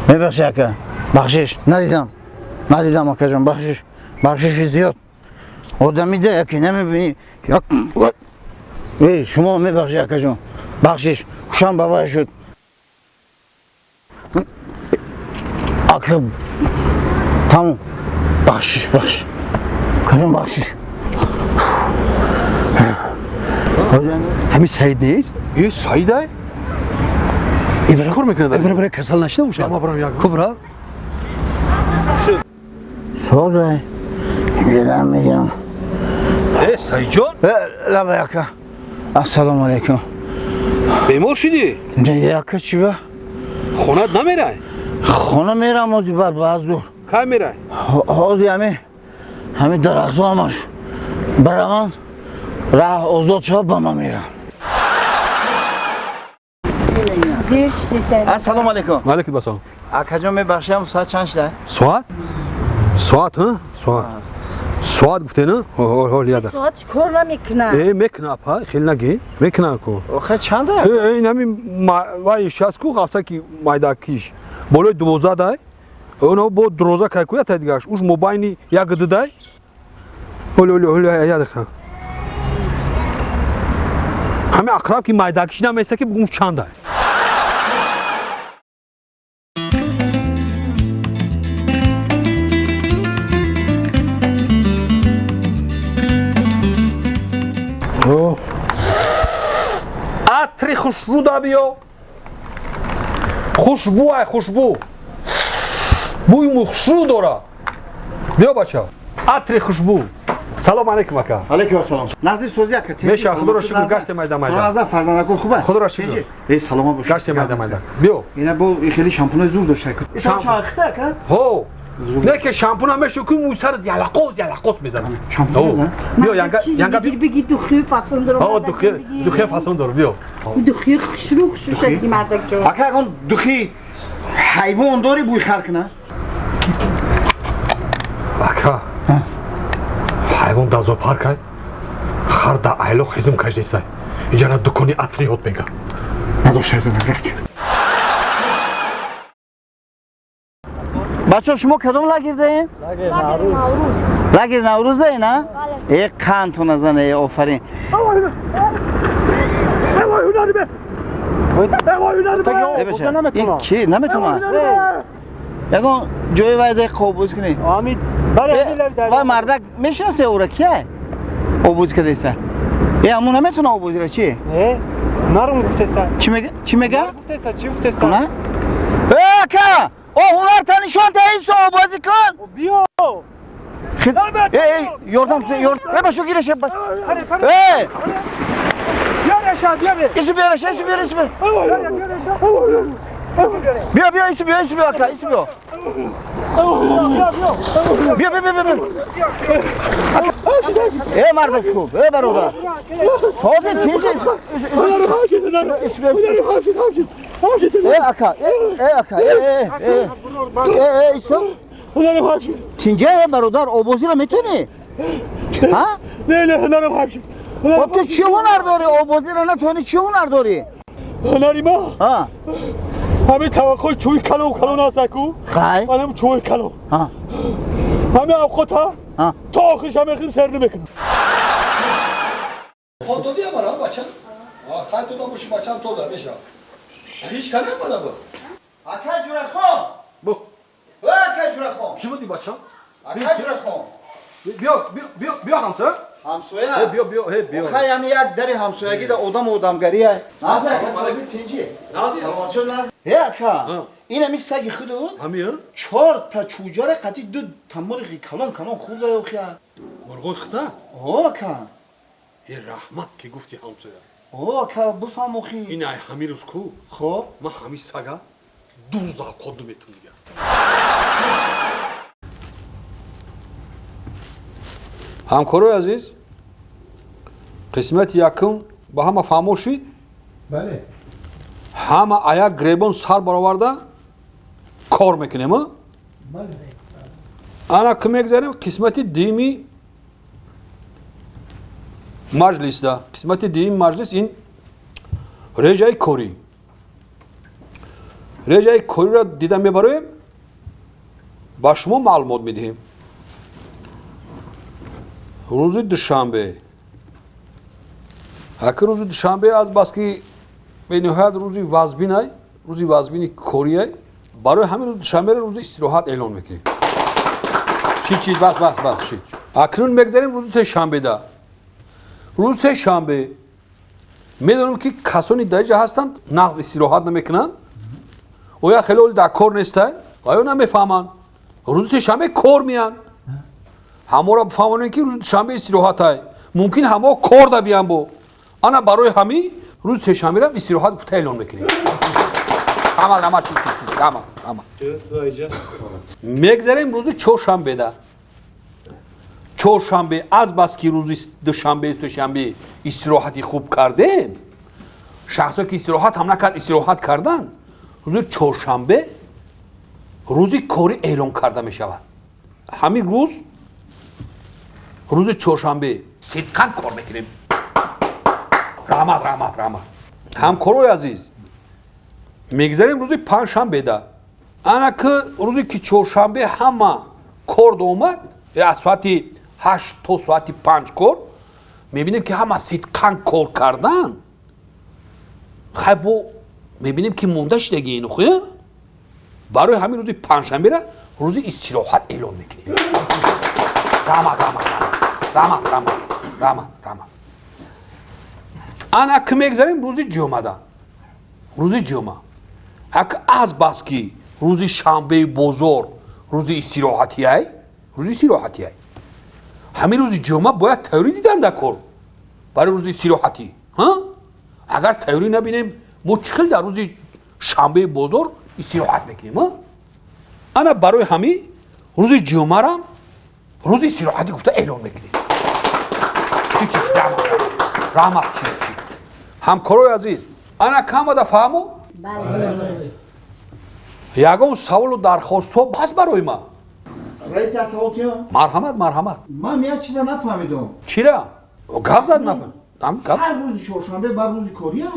Мебахши ака, бахшиш, надидам. Надидам акаҷон, бахшиш. Бахшиши зиёд. Одамида яки намебинӣ. Эй, шумо мебахши акаҷон. Бахшиш, хушам ба вай шуд. Ака, тамом. Бахшиш, бахшиш. Акаҷон, бахшиш. Ҳамин Саид нест? Е, Саид ай? Чӣ кор мекунад? Ибра бира касал нашида бошад. Ама барам як. Кубра. Созай. Дидам мегирам. Э, Саидҷон? Лаба ака. Ассалому алайкум. Бемор шудӣ? Не, ака чӣ ба? Хонат намерай? Хона мерам ози баъд ба аз дур. Кай мерай? Ҳози ҳами дарахтҳо ҳамаш бараванд, раҳ озод шавад, ба ман мерам. Ассалому алайкум. Ва алайкум ассалом. Акаҷон, мебахшиам, соат чанд шуда? Соат? Соат, ҳа? Соат. Соат гуфте, на? Ҳол яда. Соат чӣ кор намекунад? Э, мекуна, апа, хеле нагӣ. Мекуна ку. Охе чанда? Э, ин ҳами вай шаст ку, қафсаки майдакиш. Болои 12 дай. Оно бо 12 кай куя тай дигаш. Уж мобайни як ду дай. Ҳол ҳол ҳол яда ха. Ҳами ақраб ки майдакиш наместа ки бугум чанда. Атри хушрӯ да биё. Хушбӯ ай, хушбӯ. Бӯи хушрӯ дора. Биё бача. Атри хушбӯ. Салом алейкум ака. Алейкум ассалом. Нағзи сӯзи ака. Меша, худоро шукр, гаште майда майда. Назар фарзандако хуб аст? Худоро шукр. Эй, саломат бош. Гаште майда майда. Биё. Ина бо хеле шампунои зур дошта. Шампун хита ака? Ҳо. Не ки шампун ҳам мешу ку мӯй сарат ялақос ялақос мезанад. Шампун? Биё янга янга бигир бигир духи фасон дорам. Ҳо, духи фасон дорам, биё. Духи хушрӯ хушрӯ шади мардак ҷон. Ака, ягон духи ҳайвон дорӣ бӯй хар куна? Ака. Ҳайвон дар зоопарк ай. Хар дар айлоқ ҳизм кашдестай. Иҷара дукони атри ёд мега. Надошта занам, рафтем. Бачаҳо, шумо кадом лагер даен? Лагери Наврӯз. Лагери Наврӯз даен, а? Э, қандтон назан, э, офарин. Ки наметавонад? Ягон ҷои вай дай қобуз кунӣ. Вай мардак мешинасе ӯра кия? Обуз кардеста. Э, аммо наметавона обузира чи? Не, ҳунарам гуфтеста. Чӣ мега? Чӣ мега? Гуфтеста, чӣ гуфтеста? Ҳунар? Э, ака! О, ҳунар та нишон та исо обозӣ кун. Биё. Э, э, ёрдам, ёрдам. Э, башо гираш, баш. Э! Биёреша, биёре. Ису биёреша, ису биёре, ису биёре. Биё, биё, ису биё, ису биё, ака, ису биё. Биё, биё, биё, биё. Э, мардак хуб, э, бародар. Сози тинҷи, ису биё, ису. Э, ака, э, э, ака, э, э, э. Э, э, ису. Тинҷа, э, бародар, обозиро метонӣ? Ҳа? Не, не, ҳунарам ҳамшид. Хоб ту чӣ ҳунар дорӣ? Обозиро натонӣ, чӣ ҳунар дорӣ? Ҳунари ма? Ҳа. Ҳамин таваққои чӯи калон калон аст аку. Хай. Манам чӯи калон. Ҳа. Ҳамин авқота Ҳа. то охирша мехӯрим, сер намекунам. Ход додӣ амара, бача? Хай дода боши, бачам соза меша. Ҳеҷ ка наомада буд. Ака Ҷурахон! Бу. Э, ака Ҷурахон! Кӣ буди бача? Ака Ҷурахон! Биё, биё, биё, биё ҳамсоя. Ҳамсоя? Э, биё, биё, э, биё. Хай ҳами як дари ҳамсоягӣ да одам одамгарӣ ай. Нағзи, ака, сози тинҷи. Нағзи. Саломат шуд, нағзи. Э, ака, ин ҳами саги худу? Ҳами, а? Чор та чӯҷаре қати ду та мурғи калон калон хӯрда охия. Мурғои худа? О, ака. Э, раҳмат ки гуфти ҳамсоя. О, ака, бифаҳм охи. Ин ай ҳами рӯз ку? Хоб. Ман ҳами сага ду рӯз авқот наметум дигар. Ҳамкорои азиз, қисмати якум ба ҳама фаҳмо шид? Бале. Ҳама аяк гребон сар бароварда кор мекунем, а? Бале. Ана ки мегзарем қисмати дуюми маҷлисда. Қисмати дуюми маҷлис ин режаи корӣ. Реҷаи кориро дида мебароем, ба шумо маълумот медиҳем. Рӯзи душанбе, аки рӯзи душанбе аз баски бениҳоят рӯзи вазбинай, рӯзи вазбини кориай, барои ҳамин рӯзи душанберо рӯзи истироҳат эълон мекунем. Чи чи бас бас бас чи. Акнун мегзарем рӯзи сешанбеда. Рӯзи сешанбе медонем, ки касони дар инҷа ҳастанд, нағз истироҳат намекунанд, оя хеле оли дар кор нестанд, оё намефаҳманд. Рӯзи сешанбе кор меянд. Ҳаморо бифаҳмонем, ки рӯзи душанбе истироҳатай. Мумкин ҳамо кор да биям бо. Ана барои ҳамин рӯзи сешанберам истироҳат гуфта эълон мекунем. Ҳама ҳама чи чи чи ҳама ҳама. Мегзарем рӯзи чоршанбеда. Чоршанбе аз баски рӯзи душанбе, сешанбе истироҳати хуб кардем, шахсое ки истироҳат ҳам накард, истироҳат кардан, рӯзи чоршанбе рӯзи корӣ эълон карда мешавад. Ҳамин рӯз, рӯзи чоршанбе, сидқан кор мекунем. Раҳмат, раҳмат, раҳмат, ҳамкорои азиз. Мегзарем рӯзи панҷшанбеда. Ана ки рӯзе ки чоршанбе ҳама кор доомад, аз соати 8 то соати 5 кор мебинем, ки ҳама сидқан кор кардан. Хай, бо мебинем, ки монда шидаги ину хӯя. Барои ҳамин рӯзи панҷшанбера рӯзи истироҳат эълон мекунем. Раҳмат, раҳмат, раҳмат, раҳмат, раҳмат, раҳмат. Ана ки мегзарем рӯзи ҷумъада. Рӯзи ҷумъа ак аз бас ки рӯзи шанбеи бозор рӯзи истироҳатиай, рӯзи истироҳатиай, ҳамин рӯзи ҷумъа бояд тайёрӣ дидан дар кор барои рӯзи истироҳатӣ. Агар тайёрӣ набинем, мо чӣ хел дар рӯзи шанбеи бозор истироҳат мекунем? Ана барои ҳамин рӯзи ҷумъарам рӯзи истироҳатӣ гуфта эълон мекунем. Чи чи, раҳмат, чи чи. Ҳамкорои азиз, ана камада фаҳму? Ягон саволу дархостҳо ҳаст барои ман? Раис, як савол тиё. Марҳамат, марҳамат. Ман як чиза нафаҳмидам. Чира? Гап зад, нафаҳм. Ҳар рӯзи чоршанбе бар рӯзи кория?